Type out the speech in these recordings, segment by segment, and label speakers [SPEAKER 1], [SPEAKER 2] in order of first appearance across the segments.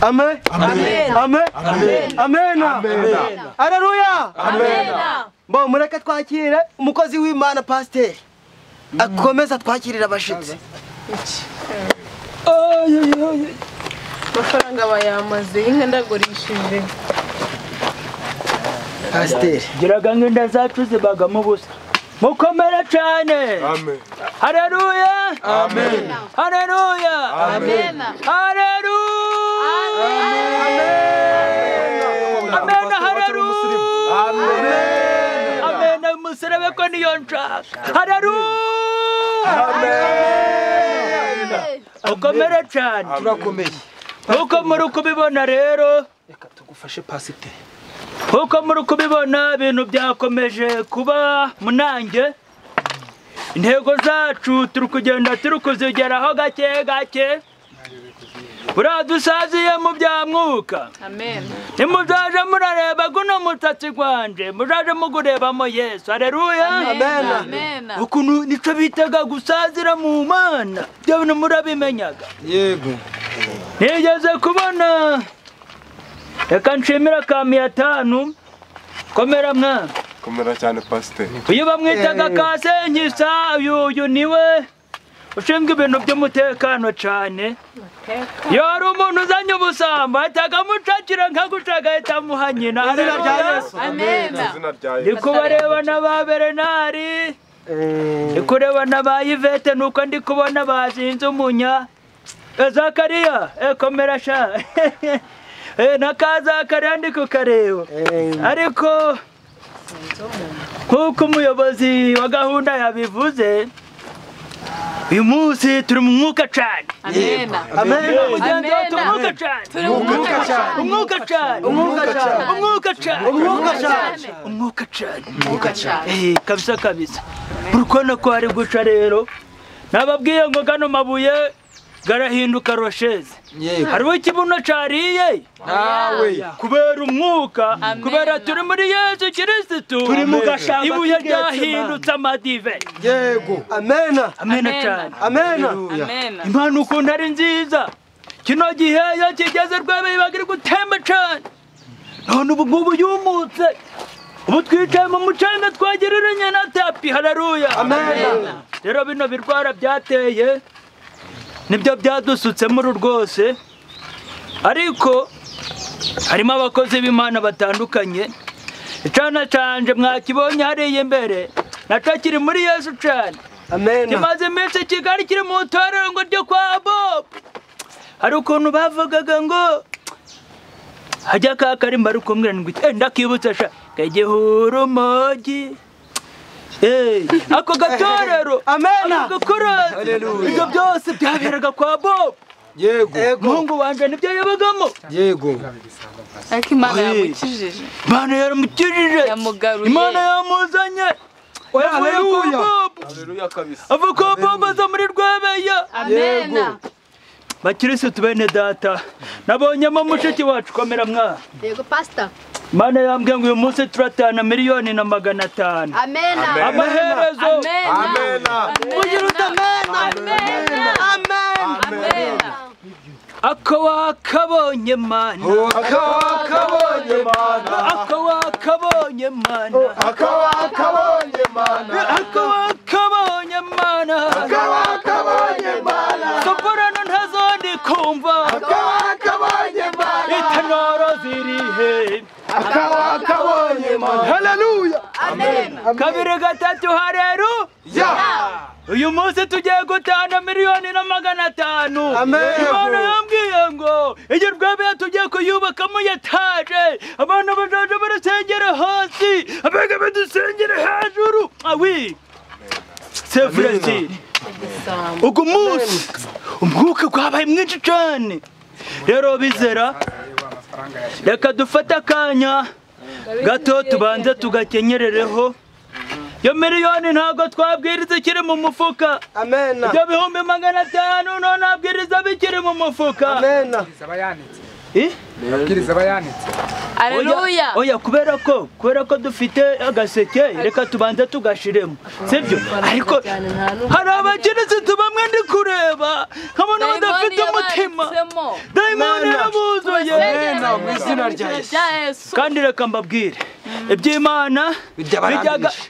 [SPEAKER 1] Amen. Amen. Amen. Amen. Amen. Haleluya. Amen. Bo mureke twakire umukozi w'Imana pasteur. Akomeza twakirira abashitsi.
[SPEAKER 2] Amafaranga bayamaze inka ndagurishije.
[SPEAKER 1] Pasteur.
[SPEAKER 3] Giraga ngenda zacu zibagamo busa. Mukomere cyane.
[SPEAKER 4] Amen.
[SPEAKER 3] Haleluya.
[SPEAKER 4] Amen.
[SPEAKER 3] Haleluya.
[SPEAKER 4] Amen.
[SPEAKER 3] Haleluya. Amen. Amen. Haleluya. Amen. Amen. Musarabe ko niyo nshaka. Haleluya.
[SPEAKER 4] Amen.
[SPEAKER 3] Mukomere cyane.
[SPEAKER 5] Turakomeye.
[SPEAKER 3] Uko muri kubibona rero
[SPEAKER 5] reka tugufashe pasiteri.
[SPEAKER 3] Uko muri kubibona ibintu byakomeje kuba munange. Intego zacu turi kugenda turi kuzigeraho gake gake. Buradusaziye mu bya mwuka.
[SPEAKER 2] Amen.
[SPEAKER 3] Nimuzaje murareba guno mutatsi gwanje, muzaje mugurebamo Yesu. Haleluya.
[SPEAKER 2] Amen. Amen.
[SPEAKER 3] Ukuntu nico bitaga gusazira mu Mana. Byo bintu murabimenyaga.
[SPEAKER 5] Yego.
[SPEAKER 3] Nigeze kubona reka nshimira kamiya 5 komera mwa.
[SPEAKER 4] Komera cyane pastor.
[SPEAKER 3] Uyu bamwitaga Kasenkisa, uyu niwe ushinzwe ibintu by'umutekano cyane. Iyo hari umuntu uzanye ubusambo ahitaga amucakira nkagucaga ahita amuha nyina.
[SPEAKER 2] Amen.
[SPEAKER 3] Ndi kubareba na ba Bernard, ndi kureba na ba Yvette, nuko ndi kubona bazinze umunya. Zakariya, komera sha. Na ka Zakariya ndi kukareba. Ariko nkuko umuyobozi wa gahunda yabivuze, uyu munsi turi mu mwuka cyane.
[SPEAKER 2] Amen.
[SPEAKER 3] Amen. Umwuka cyane.
[SPEAKER 2] Umwuka cyane.
[SPEAKER 3] Umwuka cyane.
[SPEAKER 1] Umwuka cyane.
[SPEAKER 3] Umwuka cyane.
[SPEAKER 1] Umwuka cyane.
[SPEAKER 3] Umwuka cyane.
[SPEAKER 2] Umwuka cyane.
[SPEAKER 3] Kabisa kabisa. Urukona ko ari guca rero. Nababwiye ngo gano mabuye garahinduka rosheze. Hariho ikibuno cariye
[SPEAKER 5] nawe
[SPEAKER 3] kubera umwuka, kubera turi muri Yesu Kristo,
[SPEAKER 1] turi mu gashamba,
[SPEAKER 3] ibuye ryahindutse amadive.
[SPEAKER 5] Yego.
[SPEAKER 1] Amen.
[SPEAKER 3] Amen cyane.
[SPEAKER 1] Amen.
[SPEAKER 2] Amen.
[SPEAKER 3] Imana ukuntu ari nziza. Kino gihe iyo kigeze rwebe bagiri gutemba cyane. None ubu ngubu yumutse. Ubu twicaye mu mucanga twagereranye na tapi. Haleluya.
[SPEAKER 1] Amen.
[SPEAKER 3] Rero bino birwara byateye nibyo byadusutse muri rwose, ariko harimo abakozi b'Imana batandukanye. Icana canje mwakibonye hariya imbere naco kiri muri Yesu cyane.
[SPEAKER 1] Amen.
[SPEAKER 3] Kimaze iminsi Kigali kiri mu itorero ngo ryo kwa Bob. Hari ukuntu bavugaga ngo hajya ka karimba ari kumwe ngo ndakibutse sha kagihura umogi. Ako gatorero.
[SPEAKER 1] Amen.
[SPEAKER 3] Ako gakorasi. Ibyo byose byaberaga kwa Bob.
[SPEAKER 5] Yego.
[SPEAKER 3] Muhungu wanje nibyo yabagamo.
[SPEAKER 5] Yego.
[SPEAKER 2] Ariko Imana yamukijije.
[SPEAKER 3] Imana yaramukijije.
[SPEAKER 2] Yamugaruye.
[SPEAKER 3] Imana yamuzanye.
[SPEAKER 5] Haleluya.
[SPEAKER 4] Haleluya kabisa.
[SPEAKER 3] Ava kwa Bob aza muri Rwebeya.
[SPEAKER 2] Amen.
[SPEAKER 3] Bakirisitu bene data, nabonyemo mushiki wacu komera mwa.
[SPEAKER 6] Yego pastor.
[SPEAKER 3] Imana yambwiye ngo uyu munsi turatana 1,500,000.
[SPEAKER 6] Amen.
[SPEAKER 3] Amaherezo.
[SPEAKER 4] Amen.
[SPEAKER 1] Ugira uti amen. Amen.
[SPEAKER 2] Amen.
[SPEAKER 3] Ako wakabonye Mana.
[SPEAKER 4] Ako wakabonye Mana.
[SPEAKER 3] Ako wakabonye Mana.
[SPEAKER 4] Ako wakabonye Mana.
[SPEAKER 3] Ako wakabonye Mana.
[SPEAKER 4] Ako wakabonye Mana.
[SPEAKER 3] Soprano ntazondi kumva.
[SPEAKER 4] Ako wakabonye Mana.
[SPEAKER 3] Itanoro zirihe.
[SPEAKER 4] Ako wakabonye Mana.
[SPEAKER 5] Haleluya.
[SPEAKER 6] Amen.
[SPEAKER 3] 2 3 hareru.
[SPEAKER 4] Ya.
[SPEAKER 3] Uyu munsi tugiye gutana 1,500,000.
[SPEAKER 1] Amen.
[SPEAKER 3] Imana yambwiye ngo iyi Rwebeya tugiye kuyubakamo etaje, abana bazaje barasengera hasi, abega badusengere hejuru. Awi. C'est vrai. Ugu munsi umwuka gwabaye mwinshi cyane. Rero bizera reka dufate akanya gato tubanze tugakenyerereho. Yo miliyoni ntabwo twabwiriza ikiri mu mufuka.
[SPEAKER 1] Amen.
[SPEAKER 3] Ibyo 500,000 no nabwiriza bikiri mu mufuka.
[SPEAKER 1] Amen.
[SPEAKER 7] Abwiriza bayanitse.
[SPEAKER 2] Haleluya.
[SPEAKER 3] Oya kubera ko dufite agaseke reka tubanze tugashiremo. Sibyo? Ariko hari abakirisitu bamwe ndi kureba nkabona badafite umutima. Dayimoni yarabuzuye. Yapfuye.
[SPEAKER 5] Amena mu izina rya Yesu.
[SPEAKER 3] Kandi reka mbabwire iby'Imana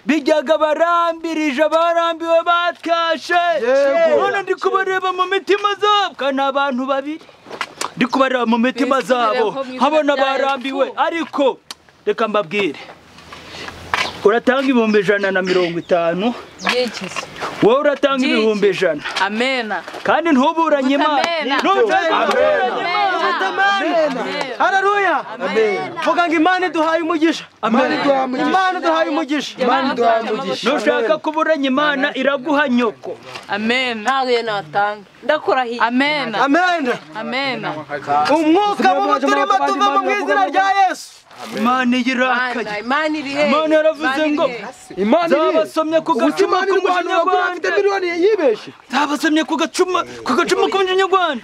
[SPEAKER 3] bijyaga barambirije, barambiwe batkashe. None ndi kubareba mu mitima zabo, kandi abantu babiri ndi kubareba mu mitima zabo nkabona barambiwe. Ariko reka mbabwire, uratanga 150,000, wowe uratanga 100,000.
[SPEAKER 2] Amena.
[SPEAKER 3] Kandi ntuburanye Imana.
[SPEAKER 1] Amen. Haleluya. Vuga ngo Imana iduhaye umugisha. Imana iduhaye umugisha.
[SPEAKER 5] Imana iduhaye umugisha.
[SPEAKER 3] Nushaka kuburanya Imana iraguha nyoko.
[SPEAKER 2] Amen.
[SPEAKER 6] Ntawe natanga. Ndakurahiye.
[SPEAKER 2] Amen.
[SPEAKER 1] Amen.
[SPEAKER 2] Amen.
[SPEAKER 1] Umwuka mubi turimo tuva mu izina rya Yesu.
[SPEAKER 3] Imana irakaye.
[SPEAKER 6] Imana iri he?
[SPEAKER 3] Imana yaravuze ngo
[SPEAKER 5] Imana iri he?
[SPEAKER 3] Zabasomye ku gacuma k'umunyarwanda.
[SPEAKER 5] Miliyoni yibeshe.
[SPEAKER 3] Zabasomye ku gacuma k'umunyarwanda.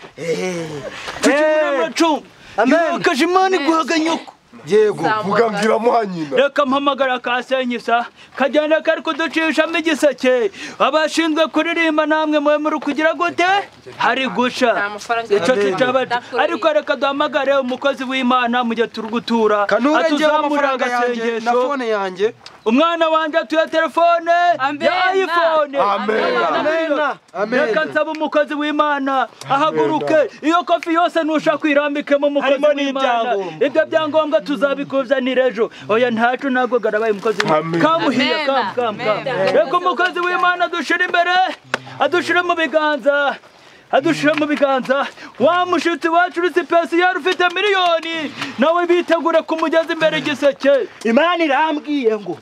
[SPEAKER 3] Amen. Imana iguhaga nyoko.
[SPEAKER 5] Yego.
[SPEAKER 4] Vuga ngira muha nyina.
[SPEAKER 3] Reka mpamagara kasenyisa kagenda kari kuducishamo igiseke. Abashinzwe kuririmba namwe mwe muri kugira gute? Hari gusha. Icyo kitabaje. Ariko reka duhamagare umukozi w'Imana mu gihe turi gutura.
[SPEAKER 5] Atuzamura agasengesho na fone yanjye.
[SPEAKER 3] Umwana wanjye atuye telefone ya iPhone.
[SPEAKER 4] Amen.
[SPEAKER 3] Amen. Reka nsaba umukozi w'Imana ahaguruke. Iyo kofi yose nushaka kwirambikemo umukozi w'Imana. Ibyo byangombwa tuzabikuzanira ejo. Oya ntacu ntabwo garabaye umukozi. Kamuhiye kam. Reka umukozi w'Imana dushira imbere, adushira mu biganza. Adushira mu biganza. Wa mushitsi wacu uri sipesiyari ufite miliyoni, nawe bitegura kumugeza imbere igiseke.
[SPEAKER 7] Imana irambwiye ngo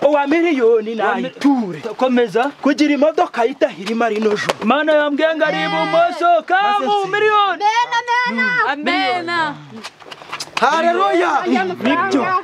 [SPEAKER 7] uwa miliyoni nayiture.
[SPEAKER 3] Komeza
[SPEAKER 7] kugira imodoka yitahirima rino joro.
[SPEAKER 3] Imana yambwiye ngo ari ibumoso kamu miliyoni.
[SPEAKER 2] Amen.
[SPEAKER 1] Haleluya.
[SPEAKER 7] Nibyo.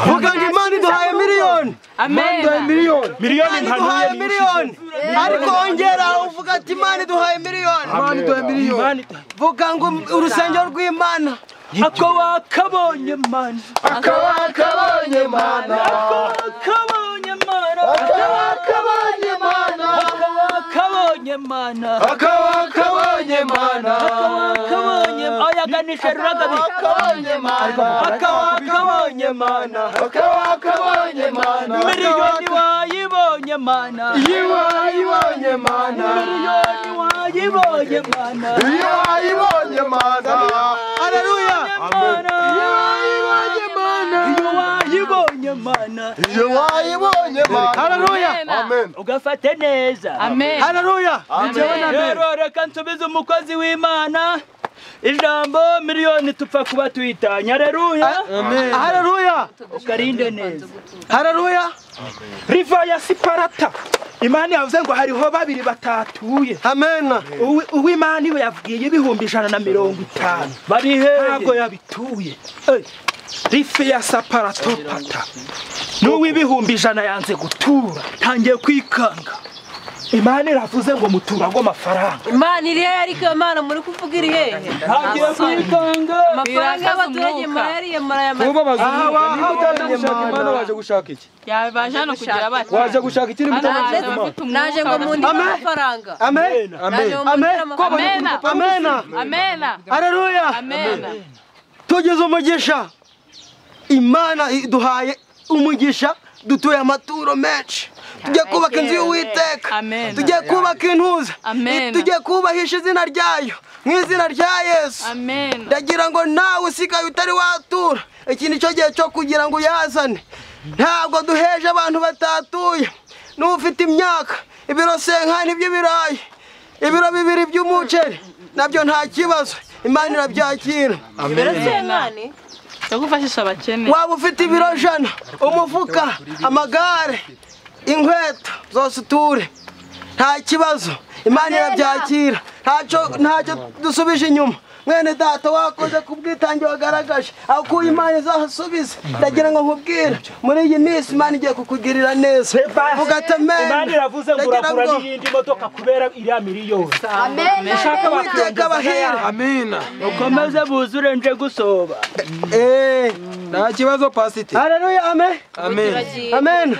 [SPEAKER 1] Vuga ngo Imana iduhaye miliyoni.
[SPEAKER 2] Amen.
[SPEAKER 5] Miliyoni.
[SPEAKER 7] Miliyoni
[SPEAKER 1] iduhaye miliyoni. Ariko ongera uvuga ati Imana iduhaye miliyoni.
[SPEAKER 5] Imana iduhaye miliyoni.
[SPEAKER 1] Vuga ngo urusengero rw'Imana.
[SPEAKER 3] Ako wakabonye Mana.
[SPEAKER 4] Ako wakabonye Mana.
[SPEAKER 3] Ako wakabonye Mana.
[SPEAKER 4] Ako wakabonye Mana.
[SPEAKER 3] Ako wakabonye Mana.
[SPEAKER 4] Ako wakabonye Mana.
[SPEAKER 3] Ako wakabonye. Oya ganisha ruragabi.
[SPEAKER 4] Wakabonye Mana.
[SPEAKER 1] Ako wakabonye Mana.
[SPEAKER 4] Ako wakabonye Mana.
[SPEAKER 3] Miliyoni wayibonye Mana.
[SPEAKER 4] Iyo wayibonye Mana.
[SPEAKER 3] Miliyoni wayibonye Mana.
[SPEAKER 4] Iyo wayibonye Mana.
[SPEAKER 1] Haleluya.
[SPEAKER 3] Iyo wayibonye Mana. Iyo wayibonye Mana.
[SPEAKER 4] Iyo wayibonye Mana.
[SPEAKER 1] Haleluya.
[SPEAKER 4] Amen.
[SPEAKER 3] Ugafate neza.
[SPEAKER 2] Amen.
[SPEAKER 1] Haleluya.
[SPEAKER 3] Rero reka nsubize umukozi w'Imana ijambo miliyoni tupfa kuba tuyitanye. Haleluya.
[SPEAKER 1] Amen. Haleluya.
[SPEAKER 3] Ukarinde neza.
[SPEAKER 1] Haleluya.
[SPEAKER 7] Riva ya Siparata. Imana yavuze ngo hariho babiri batatuye.
[SPEAKER 1] Amen.
[SPEAKER 7] Uw'Imana iwe yabwiye 150,000.
[SPEAKER 3] Bari he?
[SPEAKER 7] Ntabwo yabituye. Rife ya Saparatopata. N'uw'ibihumbi 100 yanze gutura.
[SPEAKER 3] Tangiye kwikanga.
[SPEAKER 7] Imana iravuze ngo mutura ngo amafaranga.
[SPEAKER 6] Imana iri he? Ariko Imana muri kuvuga iri he?
[SPEAKER 3] Tangiye kwikanga.
[SPEAKER 6] Amafaranga y'abaturage murayariye murayamaze.
[SPEAKER 5] Niba utaje gushaka Imana waje gushaka iki?
[SPEAKER 2] Yabaje hano kugira bati.
[SPEAKER 5] Waje gushaka iki niba utaje gushaka Imana?
[SPEAKER 6] Naje ngo mundire amafaranga.
[SPEAKER 1] Amen.
[SPEAKER 5] Amen.
[SPEAKER 1] Amen.
[SPEAKER 2] Amen.
[SPEAKER 1] Amen.
[SPEAKER 2] Amen.
[SPEAKER 1] Haleluya.
[SPEAKER 2] Amen.
[SPEAKER 1] Tugize umugisha. Imana iduhaye umugisha, dutuye amaturo menshi. Tugiye kubaka inzu y'Uwiteka. Tugiye kubaka intuza. Tugiye kubahisha izina ryayo mu izina rya Yesu. Ndagira ngo nawe usigaye utari watura, iki ni cyo gihe cyo kugira ngo uyazane. Ntabwo duheje abantu batatuye. N'ufite imyaka ibiro senkani by'ibirayi, ibiro 2 by'umuceri, nabyo nta kibazo. Imana irabyakira.
[SPEAKER 6] Ibiro senkani
[SPEAKER 2] Yagufashisha abakene.
[SPEAKER 1] Waba ufite ibiro 100, umufuka, amagare, inkweto zose uture, nta kibazo. Imana irabyakira. Ntacyo dusubije inyuma. Mwene data wakoze ku bwitange wagaragaje, aho Imana izahasubiza. Ndagira ngo nkubwire muri iyi minsi Imana igiye kukugirira neza. Vuga ati amen.
[SPEAKER 7] Imana iravuze ngo uragura n'iyindi modoka kubera iriya miliyoni.
[SPEAKER 1] Amen. Ushaka Uwiteka abahire.
[SPEAKER 5] Amina.
[SPEAKER 3] Ukomeze buzure nje gusoba.
[SPEAKER 5] Nta kibazo pasite.
[SPEAKER 1] Haleluya. Amen.
[SPEAKER 5] Amen.
[SPEAKER 1] Amen.